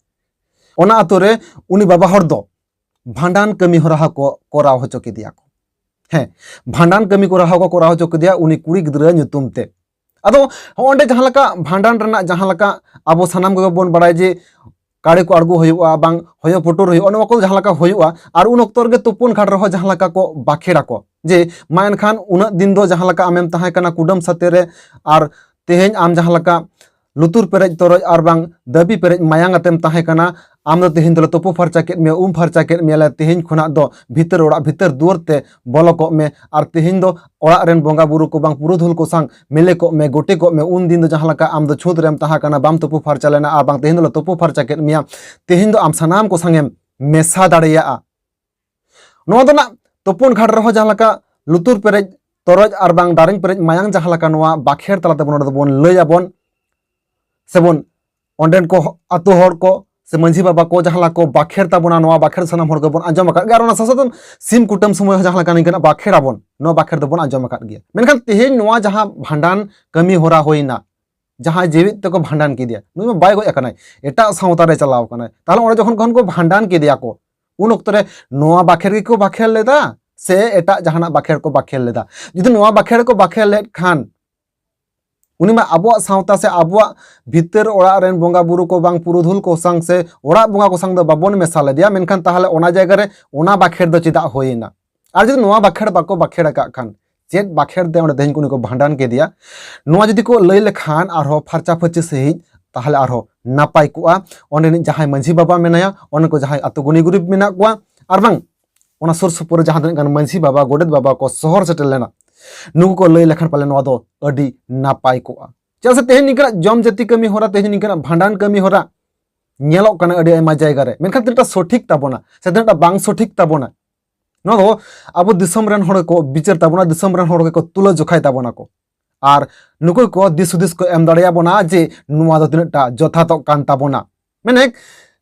ᱚᱱᱟ ᱟᱛᱳ ᱨᱮ ᱩᱱᱤ ᱵᱟᱵᱟ ᱦᱚᱲ ᱫᱚ ᱵᱷᱟᱸᱰᱟᱱ ᱠᱟᱹᱢᱤ ᱦᱚᱨᱟ ᱦᱚᱸᱠᱚ ᱠᱚᱨᱟᱣ ᱦᱚᱪᱚ ᱠᱮᱫᱮᱭᱟ ᱠᱚ᱾ ᱦᱮᱸ, ᱵᱷᱟᱸᱰᱟᱱ ᱠᱟᱹᱢᱤ ᱦᱚᱨᱟ ᱦᱚᱸᱠᱚ ᱠᱚᱨᱟᱣ ᱦᱚᱪᱚ ᱠᱮᱫᱮᱭᱟ ᱩᱱᱤ ᱠᱩᱲᱤ ᱜᱤᱫᱽᱨᱟᱹ ᱧᱩᱛᱩᱢ ᱛᱮ᱾ ᱟᱫᱚ ᱦᱚᱸᱜᱼᱚᱸᱰᱮ ᱡᱟᱦᱟᱸ ᱞᱮᱠᱟ ᱵᱷᱟᱸᱰᱟᱱ ᱨᱮᱱᱟᱜ ᱡᱟᱦᱟᱸ ᱞᱮᱠᱟ ᱟᱵᱚ ᱥᱟᱱᱟᱢ ᱠᱚᱜᱮ ᱵᱚᱱ ᱵᱟᱲᱟᱭ ᱡᱮ ᱠᱟᱲᱮ ᱠᱚ ᱟᱬᱜᱚ ᱦᱩᱭᱩᱜᱼᱟ, ᱵᱟᱝ ᱦᱚᱭᱚ ᱯᱩᱴᱩᱨ ᱦᱩᱭᱩᱜᱼᱟ, ᱱᱚᱣᱟ ᱠᱚ ᱡᱟᱦᱟᱸ ᱞᱮᱠᱟ ᱦᱩᱭᱩᱜᱼᱟ, ᱟᱨ ᱩᱱ ᱚᱠᱛᱚ ᱨᱮᱜᱮ ᱛᱩᱯᱩᱱ ᱜᱷᱟᱴ ᱨᱮᱦᱚᱸ ᱡᱟᱦᱟᱸ ᱞᱮᱠᱟ ᱠᱚ ᱵᱟᱠᱷᱮᱲ ᱟᱠᱚ ᱡᱮ, "ᱢᱟ ᱮᱱᱠᱷᱟᱱ ᱩᱱᱟᱹᱜ ᱫᱤᱱ ᱫᱚ ᱡᱟᱦᱟᱸ ᱞᱮᱠᱟ ᱟᱢᱮᱢ ᱛᱟᱦᱮᱸ ᱠᱟᱱᱟ ᱠᱩᱰᱟᱹᱢ ᱥᱟᱛᱮ ᱨᱮ, ᱟᱨ ᱛᱮᱦᱮᱧ ᱟᱢ ᱡᱟᱦᱟᱸ ᱞᱮᱠᱟ ᱞᱩᱛᱩᱨ ᱯᱮᱨᱮᱡ ᱛᱚᱨᱚᱡ ᱟᱨ ᱵᱟᱝ ᱫᱟᱹᱵᱤ ᱯᱮᱨᱮᱡ ᱢᱟᱭᱟᱝ ᱟᱛᱮᱢ ᱛᱟᱦᱮᱸ ᱠᱟᱱᱟ, ᱟᱢ ᱫᱚ ᱛᱮᱦᱮᱧ ᱫᱚᱞᱮ ᱛᱩᱯᱩ ᱯᱷᱟᱨᱪᱟ ᱠᱮᱫ ᱢᱮᱭᱟ, ᱩᱢ ᱯᱷᱟᱨᱪᱟ ᱠᱮᱫ ᱢᱮᱭᱟᱞᱮ, ᱛᱮᱦᱮᱧ ᱠᱷᱚᱱᱟᱜ ᱫᱚ ᱵᱷᱤᱛᱟᱹᱨ ᱚᱲᱟᱜ ᱵᱷᱤᱛᱟᱹᱨ ᱫᱩᱣᱟᱹᱨ ᱛᱮ ᱵᱚᱞᱚ ᱠᱚᱜ ᱢᱮ, ᱟᱨ ᱛᱮᱦᱮᱧ ᱫᱚ ᱚᱲᱟᱜ ᱨᱮᱱ ᱵᱚᱸᱜᱟ ᱵᱩᱨᱩ ᱠᱚ ᱵᱟᱝ ᱯᱩᱨᱩᱫᱷᱩᱞ ᱠᱚ ᱥᱟᱝ ᱢᱤᱞᱮ ᱠᱚᱜ ᱢᱮ, ᱜᱚᱴᱮ ᱠᱚᱜ ᱢᱮ, ᱩᱱ ᱫᱤᱱ ᱫᱚ ᱡᱟᱦᱟᱸ ᱞᱮᱠᱟ ᱟᱢ ᱫᱚ ᱪᱷᱩᱛ ᱨᱮᱢ ᱛᱟᱦᱮᱸ ᱠᱟᱱᱟ, ᱵᱟᱢ ᱛᱩᱯᱩ ᱯᱷᱟᱨᱪᱟ ᱞᱮᱱᱟ, ᱟᱨ ᱵᱟᱝ ᱛᱮᱦᱮᱧ ᱫᱚᱞᱮ ᱛᱩᱯᱩ ᱯᱷᱟᱨᱪᱟ ᱠᱮᱫ ᱢᱮᱭᱟ, ᱛᱮᱦᱮᱧ ᱫᱚ ᱟᱢ ᱥᱟᱱᱟᱢ ᱠᱚ ᱥᱟᱝᱮᱢ ᱢᱮᱥᱟ ᱫᱟᱲᱮᱭᱟᱜᱼᱟ᱾" ᱱᱚᱣᱟ ᱫᱚ ᱱᱟᱜ ᱛᱩᱯᱩᱱ ᱜᱷᱟᱴ ᱨᱮᱦᱚᱸ ᱡᱟᱦᱟᱸ ᱞᱮᱠᱟ ᱞᱩᱛᱩᱨ ᱯᱮᱨᱮᱡ ᱛᱚᱨᱚᱡ ᱟᱨ ᱵᱟᱝ ᱫᱟᱨᱮᱧ ᱯᱮᱨᱮᱡ ᱢᱟᱭᱟᱝ ᱡᱟᱦᱟᱸ ᱞᱮᱠᱟ ᱱᱚᱣᱟ ᱵᱟᱠᱷᱮᱲ ᱛᱟᱞᱟ ᱛᱮᱵᱚᱱ ᱚᱸᱰᱮ ᱫᱚᱵᱚᱱ ᱞᱟᱹᱭ ᱟᱵᱚᱱ, ᱥᱮᱵᱚᱱ ᱚᱸᱰᱮᱱ ᱠᱚ ᱟᱛᱳ ᱦᱚᱲ ᱠᱚ ᱥᱮ ᱢᱟᱹᱡᱷᱤ ᱵᱟᱵᱟ ᱠᱚ ᱡᱟᱦᱟᱸ ᱞᱮᱠᱟ ᱠᱚ ᱵᱟᱠᱷᱮᱲ ᱛᱟᱵᱚᱱᱟ, ᱱᱚᱣᱟ ᱵᱟᱠᱷᱮᱲ ᱥᱟᱱᱟᱢ ᱦᱚᱲ ᱜᱮᱵᱚᱱ ᱟᱸᱡᱚᱢ ᱟᱠᱟᱫ ᱜᱮᱭᱟ᱾ ᱟᱨ ᱚᱱᱟ ᱥᱟᱶ ᱥᱟᱶᱛᱮ ᱥᱤᱢ ᱠᱩᱴᱟᱹᱢ ᱥᱚᱢᱚᱭ ᱦᱚᱸ ᱡᱟᱦᱟᱸ ᱞᱮᱠᱟ ᱱᱤᱝᱠᱟᱹᱱᱟᱜ ᱵᱟᱠᱷᱮᱲ ᱟᱵᱚᱱ, ᱱᱚᱣᱟ ᱵᱟᱠᱷᱮᱲ ᱫᱚᱵᱚᱱ ᱟᱸᱡᱚᱢ ᱟᱠᱟᱫ ᱜᱮᱭᱟ᱾ ᱢᱮᱱᱠᱷᱟᱱ ᱛᱮᱦᱮᱧ ᱱᱚᱣᱟ ᱡᱟᱦᱟᱸ ᱵᱷᱟᱸᱰᱟᱱ ᱠᱟᱹᱢᱤ ᱦᱚᱨᱟ ᱦᱩᱭᱱᱟ, ᱡᱟᱦᱟᱸᱭ ᱡᱤᱣᱤᱫ ᱛᱮᱠᱚ ᱵᱷᱟᱸᱰᱟᱱ ᱠᱮᱫᱮᱭᱟ, ᱱᱩᱭ ᱢᱟ ᱵᱟᱭ ᱜᱚᱡ ᱟᱠᱟᱱᱟᱭ, ᱮᱴᱟᱜ ᱥᱟᱶᱛᱟ ᱨᱮ ᱪᱟᱞᱟᱣ ᱟᱠᱟᱱᱟᱭ, ᱛᱟᱦᱚᱞᱮ ᱚᱸᱰᱮ ᱡᱚᱠᱷᱚᱱ ᱠᱷᱚᱱ ᱠᱚ ᱵᱷᱟᱸᱰᱟᱱ ᱠᱮᱫᱮᱭᱟ ᱠᱚ, ᱩᱱ ᱚᱠᱛᱚ ᱨᱮ ᱱᱚᱣᱟ ᱵᱟᱠᱷᱮᱲ ᱜᱮᱠᱚ ᱵᱟᱠᱷᱮᱲ ᱞᱮᱫᱟ ᱥᱮ ᱮᱴᱟᱜ ᱡᱟᱦᱟᱱᱟᱜ ᱵᱟᱠᱷᱮᱲ ᱠᱚ ᱵᱟᱠᱷᱮᱲ ᱞᱮᱫᱟ? ᱡᱩᱫᱤ ᱱᱚᱣᱟ ᱵᱟᱠᱷᱮᱲ ᱠᱚ ᱵᱟᱠᱷᱮᱲ ᱞᱮᱫ ᱠᱷᱟᱱ, ᱩᱱᱤ ᱢᱟ ᱟᱵᱚᱣᱟᱜ ᱥᱟᱶᱛᱟ ᱥᱮ ᱟᱵᱚᱣᱟᱜ ᱵᱷᱤᱛᱟᱹᱨ ᱚᱲᱟᱜ ᱨᱮᱱ ᱵᱚᱸᱜᱟ ᱵᱩᱨᱩ ᱠᱚ ᱵᱟᱝ ᱯᱩᱨᱩᱫᱷᱩᱞ ᱠᱚ ᱥᱟᱝ ᱥᱮ ᱚᱲᱟᱜ ᱵᱚᱸᱜᱟ ᱠᱚ ᱥᱟᱝ ᱫᱚ ᱵᱟᱵᱚᱱ ᱢᱮᱥᱟ ᱞᱮᱫᱮᱭᱟ, ᱢᱮᱱᱠᱷᱟᱱ ᱛᱟᱦᱚᱞᱮ ᱚᱱᱟ ᱡᱟᱭᱜᱟ ᱨᱮ ᱚᱱᱟ ᱵᱟᱠᱷᱮᱲ ᱫᱚ ᱪᱮᱫᱟᱜ ᱦᱩᱭᱮᱱᱟ? ᱟᱨ ᱡᱩᱫᱤ ᱱᱚᱣᱟ ᱵᱟᱠᱷᱮᱲ ᱵᱟᱠᱚ ᱵᱟᱠᱷᱮᱲ ᱟᱠᱟᱫ ᱠᱷᱟᱱ, ᱪᱮᱫ ᱵᱟᱠᱷᱮᱲ ᱛᱮ ᱚᱸᱰᱮ ᱛᱮᱦᱮᱧ ᱠᱚ ᱩᱱᱤ ᱠᱚ ᱵᱷᱟᱸᱰᱟᱱ ᱠᱮᱫᱮᱭᱟ? ᱱᱚᱣᱟ ᱡᱩᱫᱤ ᱠᱚ ᱞᱟᱹᱭ ᱞᱮᱠᱷᱟᱱ ᱟᱨᱦᱚᱸ ᱯᱷᱟᱨᱪᱟ ᱯᱷᱟᱹᱨᱪᱤ ᱥᱟᱺᱦᱤᱡ, ᱛᱟᱦᱚᱞᱮ ᱟᱨᱦᱚᱸ ᱱᱟᱯᱟᱭ ᱠᱚᱜᱼᱟ᱾ ᱚᱸᱰᱮᱱᱤᱡ ᱡᱟᱦᱟᱸᱭ ᱢᱟᱹᱡᱷᱤ ᱵᱟᱵᱟ ᱢᱮᱱᱟᱭᱟ, ᱚᱸᱰᱮ ᱠᱚ ᱡᱟᱦᱟᱸᱭ ᱟᱛᱳ ᱜᱩᱱᱤ ᱜᱩᱨᱤᱵ ᱢᱮᱱᱟᱜ ᱠᱚᱣᱟ, ᱟᱨ ᱵᱟᱝ ᱚᱱᱟ ᱥᱩᱨ ᱥᱩᱯᱩᱨ ᱨᱮ ᱡᱟᱦᱟᱸ ᱛᱤᱱᱟᱹᱜ ᱜᱟᱱ ᱢᱟᱹᱡᱷᱤ ᱵᱟᱵᱟ, ᱜᱚᱰᱮᱛ ᱵᱟᱵᱟ ᱠᱚ ᱥᱚᱦᱚᱨ ᱥᱮᱴᱮᱨ ᱞᱮᱱᱟ, ᱱᱩᱠᱩ ᱠᱚ ᱞᱟᱹᱭ ᱞᱮᱠᱷᱟᱱ ᱯᱟᱞᱮ ᱱᱚᱣᱟ ᱫᱚ ᱟᱹᱰᱤ ᱱᱟᱯᱟᱭ ᱠᱚᱜᱼᱟ᱾ ᱪᱮᱫᱟᱜ ᱥᱮ ᱛᱮᱦᱮᱧ ᱱᱤᱝᱠᱟᱹᱱᱟᱜ ᱡᱚᱢ ᱡᱟᱹᱛᱤ ᱠᱟᱹᱢᱤ ᱦᱚᱨᱟ, ᱛᱮᱦᱮᱧ ᱱᱤᱝᱠᱟᱹᱱᱟᱜ ᱵᱷᱟᱸᱰᱟᱱ ᱠᱟᱹᱢᱤ ᱦᱚᱨᱟ ᱧᱮᱞᱚᱜ ᱠᱟᱱᱟ ᱟᱹᱰᱤ ᱟᱭᱢᱟ ᱡᱟᱭᱜᱟ ᱨᱮ, ᱢᱮᱱᱠᱷᱟᱱ ᱛᱤᱱᱟᱹᱜ ᱴᱟ ᱥᱚᱴᱷᱤᱠ ᱛᱟᱵᱚᱱᱟ ᱥᱮ ᱛᱤᱱᱟᱹᱜ ᱴᱟ ᱵᱟᱝ ᱥᱚᱴᱷᱤᱠ ᱛᱟᱵᱚᱱᱟ, ᱱᱚᱣᱟ ᱫᱚ ᱟᱵᱚ ᱫᱤᱥᱚᱢ ᱨᱮᱱ ᱦᱚᱲ ᱜᱮᱠᱚ ᱵᱤᱪᱟᱹᱨ ᱛᱟᱵᱚᱱᱟ, ᱫᱤᱥᱚᱢ ᱨᱮᱱ ᱦᱚᱲ ᱜᱮᱠᱚ ᱛᱩᱞᱟᱹ ᱡᱚᱠᱷᱟᱭ ᱛᱟᱵᱚᱱᱟ ᱠᱚ᱾ ᱟᱨ ᱱᱩᱠᱩ ᱠᱚ ᱫᱤᱥ ᱦᱩᱫᱤᱥ ᱠᱚ ᱮᱢ ᱫᱟᱲᱮᱭᱟᱵᱚᱱᱟ ᱡᱮ ᱱᱚᱣᱟ ᱫᱚ ᱛᱤᱱᱟᱹᱜ ᱴᱟ ᱡᱚᱛᱷᱟᱛᱚᱜ ᱠᱟᱱ ᱛᱟᱵᱚᱱᱟ᱾ ᱢᱮᱱᱮᱠ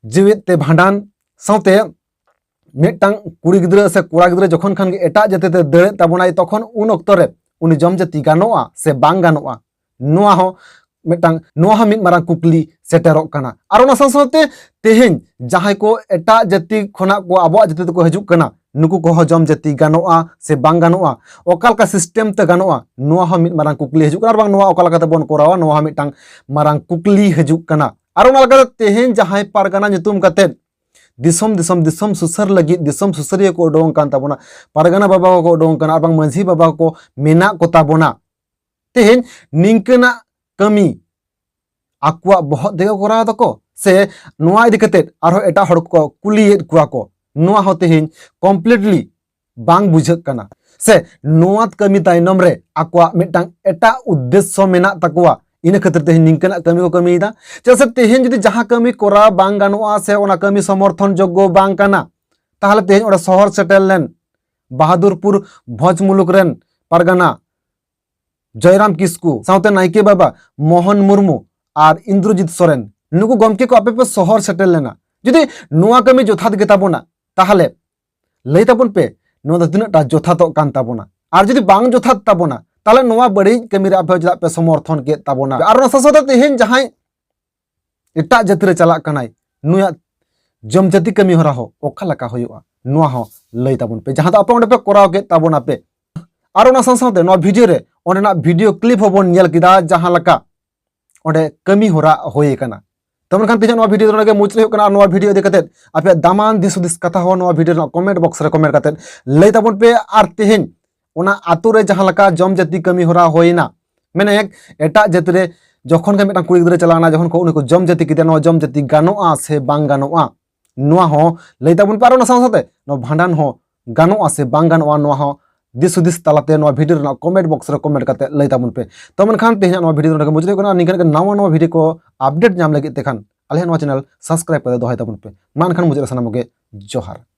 ᱡᱤᱣᱮᱫ ᱛᱮ ᱵᱷᱟᱸᱰᱟᱱ ᱥᱟᱶᱛᱮ ᱢᱤᱫᱴᱟᱝ ᱠᱩᱲᱤ ᱜᱤᱫᱽᱨᱟᱹ ᱥᱮ ᱠᱚᱲᱟ ᱜᱤᱫᱽᱨᱟᱹ ᱡᱚᱠᱷᱚᱱ ᱠᱷᱟᱱ ᱜᱮ ᱮᱴᱟᱜ ᱡᱟᱹᱛᱤ ᱛᱮ ᱫᱟᱹᱲᱮᱫ ᱛᱟᱵᱚᱱᱟᱭ, ᱛᱚᱠᱷᱚᱱ ᱩᱱ ᱚᱠᱛᱚ ᱨᱮ ᱩᱱᱤ ᱡᱚᱢ ᱡᱟᱹᱛᱤ ᱜᱟᱱᱚᱜᱼᱟ ᱥᱮ ᱵᱟᱝ ᱜᱟᱱᱚᱜᱼᱟ? ᱱᱚᱣᱟ ᱦᱚᱸ ᱢᱤᱫᱴᱟᱝ, ᱱᱚᱣᱟ ᱦᱚᱸ ᱢᱤᱫ ᱢᱟᱨᱟᱝ ᱠᱩᱠᱞᱤ ᱥᱮᱴᱮᱨᱚᱜ ᱠᱟᱱᱟ᱾ ᱟᱨ ᱚᱱᱟ ᱥᱟᱶ ᱥᱟᱶᱛᱮ ᱛᱮᱦᱮᱧ ᱡᱟᱦᱟᱸᱭ ᱠᱚ ᱮᱴᱟᱜ ᱡᱟᱹᱛᱤ ᱠᱷᱚᱱᱟᱜ ᱠᱚ ᱟᱵᱚᱣᱟᱜ ᱡᱟᱹᱛᱤ ᱛᱮᱠᱚ ᱦᱤᱡᱩᱜ ᱠᱟᱱᱟ, ᱱᱩᱠᱩ ᱠᱚᱦᱚᱸ ᱡᱚᱢ ᱡᱟᱹᱛᱤ ᱜᱟᱱᱚᱜᱼᱟ ᱥᱮ ᱵᱟᱝ ᱜᱟᱱᱚᱜᱼᱟ? ᱚᱠᱟ ᱞᱮᱠᱟ system ᱛᱮ ᱜᱟᱱᱚᱜᱼᱟ? ᱱᱚᱣᱟ ᱦᱚᱸ ᱢᱤᱫ ᱢᱟᱨᱟᱝ ᱠᱩᱠᱞᱤ ᱦᱤᱡᱩᱜ ᱠᱟᱱᱟ, ᱟᱨ ᱵᱟᱝ ᱱᱚᱣᱟ ᱚᱠᱟ ᱞᱮᱠᱟᱛᱮ ᱵᱚᱱ ᱠᱚᱨᱟᱣᱟ, ᱱᱚᱣᱟ ᱦᱚᱸ ᱢᱤᱫᱴᱟᱝ ᱢᱟᱨᱟᱝ ᱠᱩᱠᱞᱤ ᱦᱤᱡᱩᱜ ᱠᱟᱱᱟ᱾ ᱟᱨ ᱚᱱᱟ ᱞᱮᱠᱟᱛᱮ ᱛᱮᱦᱮᱧ ᱡᱟᱦᱟᱸᱭ ᱯᱟᱨᱜᱟᱱᱟ ᱧᱩᱛᱩᱢ ᱠᱟᱛᱮᱫ ᱫᱤᱥᱚᱢ, ᱫᱤᱥᱚᱢ, ᱫᱤᱥᱚᱢ ᱥᱩᱥᱟᱹᱨ ᱞᱟᱹᱜᱤᱫ ᱫᱤᱥᱚᱢ ᱥᱩᱥᱟᱹᱨᱤᱭᱟᱹ ᱠᱚ ᱩᱰᱩᱝ ᱟᱠᱟᱱ ᱛᱟᱵᱚᱱᱟ, ᱯᱟᱨᱜᱟᱱᱟ ᱵᱟᱵᱟ ᱠᱚᱠᱚ ᱩᱰᱩᱝ ᱟᱠᱟᱱᱟ, ᱟᱨ ᱵᱟᱝ ᱢᱟᱹᱡᱷᱤ ᱵᱟᱵᱟ ᱠᱚ ᱢᱮᱱᱟᱜ ᱠᱚ ᱛᱟᱵᱚᱱᱟ, ᱛᱮᱦᱮᱧ ᱱᱤᱝᱠᱟᱹᱱᱟᱜ ᱠᱟᱹᱢᱤ ᱟᱠᱚᱣᱟᱜ ᱵᱚᱦᱚᱜ ᱛᱮᱜᱮ ᱠᱚ ᱠᱚᱨᱟᱣ ᱫᱟᱠᱚ, ᱥᱮ ᱱᱚᱣᱟ ᱤᱫᱤ ᱠᱟᱛᱮᱫ ᱟᱨᱦᱚᱸ ᱮᱴᱟᱜ ᱦᱚᱲ ᱠᱚ ᱠᱩᱞᱤᱭᱮᱫ ᱠᱚᱣᱟ ᱠᱚ? ᱱᱚᱣᱟ ᱦᱚᱸ ᱛᱮᱦᱮᱧ completely ᱵᱟᱝ ᱵᱩᱡᱷᱟᱹᱜ ᱠᱟᱱᱟ᱾ ᱥᱮ ᱱᱚᱣᱟ ᱠᱟᱹᱢᱤ ᱛᱟᱭᱱᱚᱢ ᱨᱮ ᱟᱠᱚᱣᱟᱜ ᱢᱤᱫᱴᱟᱝ ᱮᱴᱟᱜ ᱩᱫᱽᱫᱮᱥᱥᱚ ᱢᱮᱱᱟᱜ ᱛᱟᱠᱚᱣᱟ, ᱤᱱᱟᱹ ᱠᱷᱟᱹᱛᱤᱨ ᱛᱮᱦᱮᱧ ᱱᱤᱝᱠᱟᱹᱱᱟᱜ ᱠᱟᱹᱢᱤ ᱠᱚ ᱠᱟᱹᱢᱤᱭᱮᱫᱟ᱾ ᱪᱮᱫᱟᱜ ᱥᱮ ᱛᱮᱦᱮᱧ ᱡᱩᱫᱤ ᱡᱟᱦᱟᱸ ᱠᱟᱹᱢᱤ ᱠᱚᱨᱟᱣ ᱵᱟᱝ ᱜᱟᱱᱚᱜᱼᱟ ᱥᱮ ᱚᱱᱟ ᱠᱟᱹᱢᱤ ᱥᱚᱢᱚᱨᱛᱷᱚᱱ ᱡᱳᱜᱽᱜᱚ ᱵᱟᱝ ᱠᱟᱱᱟ, ᱛᱟᱦᱚᱞᱮ ᱛᱮᱦᱮᱧ ᱚᱸᱰᱮ ᱥᱚᱦᱚᱨ ᱥᱮᱴᱮᱨ ᱞᱮᱱ ᱵᱟᱦᱟᱫᱩᱨᱯᱩᱨ ᱵᱷᱚᱸᱡᱽ ᱢᱩᱞᱩᱠ ᱨᱮᱱ ᱯᱟᱨᱜᱟᱱᱟ ᱡᱚᱭᱨᱟᱢ ᱠᱤᱥᱠᱩ ᱥᱟᱶᱛᱮ ᱱᱟᱭᱠᱮ ᱵᱟᱵᱟ ᱢᱳᱦᱚᱱ ᱢᱩᱨᱢᱩ ᱟᱨ ᱤᱱᱫᱨᱚᱡᱤᱛ ᱥᱚᱨᱮᱱ, ᱱᱩᱠᱩ ᱜᱚᱢᱠᱮ ᱠᱚ ᱟᱯᱮ ᱯᱮ ᱥᱚᱦᱚᱨ ᱥᱮᱴᱮᱨ ᱞᱮᱱᱟ, ᱡᱩᱫᱤ ᱱᱚᱣᱟ ᱠᱟᱹᱢᱤ ᱡᱚᱛᱷᱟᱛ ᱜᱮ ᱛᱟᱵᱚᱱᱟ, ᱛᱟᱦᱚᱞᱮ ᱞᱟᱹᱭ ᱛᱟᱵᱚᱱ ᱯᱮ, ᱱᱚᱣᱟ ᱫᱚ ᱛᱤᱱᱟᱹᱜ ᱴᱟ ᱡᱚᱛᱷᱟᱛᱚᱜ ᱠᱟᱱ ᱛᱟᱵᱚᱱᱟ? ᱟᱨ ᱡᱩᱫᱤ ᱵᱟᱝ ᱡᱚᱛᱷᱟᱛ ᱛᱟᱵᱚᱱᱟ, ᱛᱟᱦᱚᱞᱮ ᱱᱚᱣᱟ ᱵᱟᱹᱲᱤᱡ ᱠᱟᱹᱢᱤ ᱨᱮ ᱟᱯᱮ ᱪᱮᱫᱟᱜ ᱯᱮ ᱥᱚᱢᱚᱨᱛᱷᱚᱱ ᱠᱮᱫ ᱛᱟᱵᱚᱱᱟ? ᱟᱨ ᱚᱱᱟ ᱥᱟᱶ ᱥᱟᱶᱛᱮ ᱛᱮᱦᱮᱧ ᱡᱟᱦᱟᱸᱭ ᱮᱴᱟᱜ ᱡᱟᱹᱛᱤ ᱨᱮ ᱪᱟᱞᱟᱜ ᱠᱟᱱᱟᱭ, ᱱᱩᱭᱟᱜ ᱡᱚᱢ ᱡᱟᱹᱛᱤ ᱠᱟᱹᱢᱤ ᱦᱚᱨᱟ ᱦᱚᱸ ᱚᱠᱟ ᱞᱮᱠᱟ ᱦᱩᱭᱩᱜᱼᱟ, ᱱᱚᱣᱟ ᱦᱚᱸ ᱞᱟᱹᱭ ᱛᱟᱵᱚᱱ ᱯᱮ, ᱡᱟᱦᱟᱸ ᱫᱚ ᱟᱯᱮ ᱚᱸᱰᱮ ᱯᱮ ᱠᱚᱨᱟᱣ ᱠᱮᱫ ᱛᱟᱵᱚᱱᱟ ᱯᱮ᱾ ᱟᱨ ᱚᱱᱟ ᱥᱟᱶ ᱥᱟᱶᱛᱮ ᱱᱚᱣᱟ ᱵᱷᱤᱰᱤᱭᱳ ᱨᱮ ᱚᱸᱰᱮᱱᱟᱜ ᱵᱷᱤᱰᱤᱭᱳ ᱠᱞᱤᱯ ᱦᱚᱸᱵᱚᱱ ᱧᱮᱞ ᱠᱮᱫᱟ, ᱡᱟᱦᱟᱸ ᱞᱮᱠᱟ ᱚᱸᱰᱮ ᱠᱟᱹᱢᱤ ᱦᱚᱨᱟ ᱦᱩᱭ ᱟᱠᱟᱱᱟ᱾ ᱛᱚ ᱢᱮᱱᱠᱷᱟᱱ ᱛᱮᱦᱮᱧ ᱱᱚᱣᱟ ᱵᱷᱤᱰᱤᱭᱳ ᱫᱚ ᱱᱚᱰᱮ ᱜᱮ ᱢᱩᱪᱟᱹᱫ ᱦᱩᱭᱩᱜ ᱠᱟᱱᱟ᱾ ᱟᱨ ᱱᱚᱣᱟ ᱵᱷᱤᱰᱤᱭᱳ ᱤᱫᱤ ᱠᱟᱛᱮ ᱟᱯᱮᱭᱟᱜ ᱫᱟᱢᱟᱱ ᱫᱤᱥ ᱦᱩᱫᱤᱥ ᱠᱟᱛᱷᱟ ᱦᱚᱸ ᱱᱚᱣᱟ ᱵᱷᱤᱰᱤᱭᱳ ᱨᱮᱱᱟᱜ ᱠᱚᱢᱮᱱᱴ ᱵᱚᱠᱥ ᱨᱮ ᱠᱚᱢᱮᱱᱴ ᱠᱟᱛᱮ ᱞᱟᱹᱭ ᱛᱟᱵᱚᱱ ᱯᱮ᱾ ᱟᱨ ᱛᱮᱦᱮᱧ ᱚᱱᱟ ᱟᱛᱳ ᱨᱮ ᱡᱟᱦᱟᱸ ᱞᱮᱠᱟ ᱡᱚᱢ ᱡᱟᱹᱛᱤ ᱠᱟᱹᱢᱤ ᱦᱚᱨᱟ ᱦᱩᱭᱱᱟ, ᱢᱟᱱᱮ ᱮᱴᱟᱜ ᱡᱟᱹᱛᱤ ᱨᱮ ᱡᱚᱠᱷᱚᱱ ᱜᱮ ᱢᱤᱫᱴᱟᱝ ᱠᱩᱲᱤ ᱜᱤᱫᱽᱨᱟᱹ ᱪᱟᱞᱟᱣᱱᱟ, ᱡᱚᱠᱷᱚᱱ ᱠᱚ ᱩᱱᱤ ᱠᱚ ᱡᱚᱢ ᱡᱟᱹᱛᱤ ᱠᱮᱫᱮᱭᱟ, ᱱᱚᱣᱟ ᱡᱚᱢ ᱡᱟᱹᱛᱤ ᱜᱟᱱᱚᱜᱼᱟ ᱥᱮ ᱵᱟᱝ ᱜᱟᱱᱚᱜᱼᱟ, ᱱᱚᱣᱟ ᱦᱚᱸ ᱞᱟᱹᱭ ᱛᱟᱵᱚᱱ ᱯᱮ᱾ ᱟᱨ ᱚᱱᱟ ᱥᱟᱶ ᱥᱟᱶᱛᱮ ᱱᱚᱣᱟ ᱵᱷᱟᱸᱰᱟᱱ ᱦᱚᱸ ᱜᱟᱱᱚᱜᱼᱟ ᱥᱮ ᱵᱟᱝ ᱜᱟᱱᱚᱜᱼᱟ, ᱱᱚᱣᱟ ᱦᱚᱸ ᱫᱤᱥ ᱦᱩᱫᱤᱥ ᱛᱟᱞᱟᱛᱮ ᱱᱚᱣᱟ ᱵᱷᱤᱰᱤᱭᱳ ᱨᱮᱱᱟᱜ ᱠᱚᱢᱮᱱᱴ ᱵᱚᱠᱥ ᱨᱮ ᱠᱚᱢᱮᱱᱴ ᱠᱟᱛᱮ ᱞᱟᱹᱭ ᱛᱟᱵᱚᱱ ᱯᱮ᱾ ᱛᱚ ᱢᱮᱱᱠᱷᱟᱱ ᱛᱮᱦᱮᱧᱟᱜ ᱱᱚᱣᱟ ᱵᱷᱤᱰᱤᱭᱳ ᱫᱚ ᱱᱚᱰᱮ ᱜᱮ ᱢᱩᱪᱟᱹᱫ ᱦᱩᱭᱩᱜ ᱠᱟᱱᱟ᱾ ᱱᱤᱝᱠᱟᱹ ᱱᱟᱣᱟ ᱱᱟᱣᱟ ᱵᱷᱤᱰᱤᱭᱳ ᱠᱚ ᱟᱯᱰᱮᱴ ᱧᱟᱢ ᱞᱟᱹᱜᱤᱫ ᱛᱮ ᱠᱷᱟᱱ ᱟᱞᱮᱭᱟᱜ ᱱᱚᱣᱟ ᱪᱮᱱᱮᱞ ᱥᱟᱵᱥᱠᱨᱟᱭᱤᱵ ᱠᱟᱛᱮ ᱫᱚᱦᱚᱭ ᱛᱟᱵᱚᱱ ᱯᱮ᱾ ᱢᱟ ᱮᱱᱠᱷᱟᱱ ᱢᱩᱪᱟᱹᱫ ᱨᱮ ᱥᱟᱱᱟᱢ ᱠᱚᱜᱮ ᱡᱚᱦᱟᱨ᱾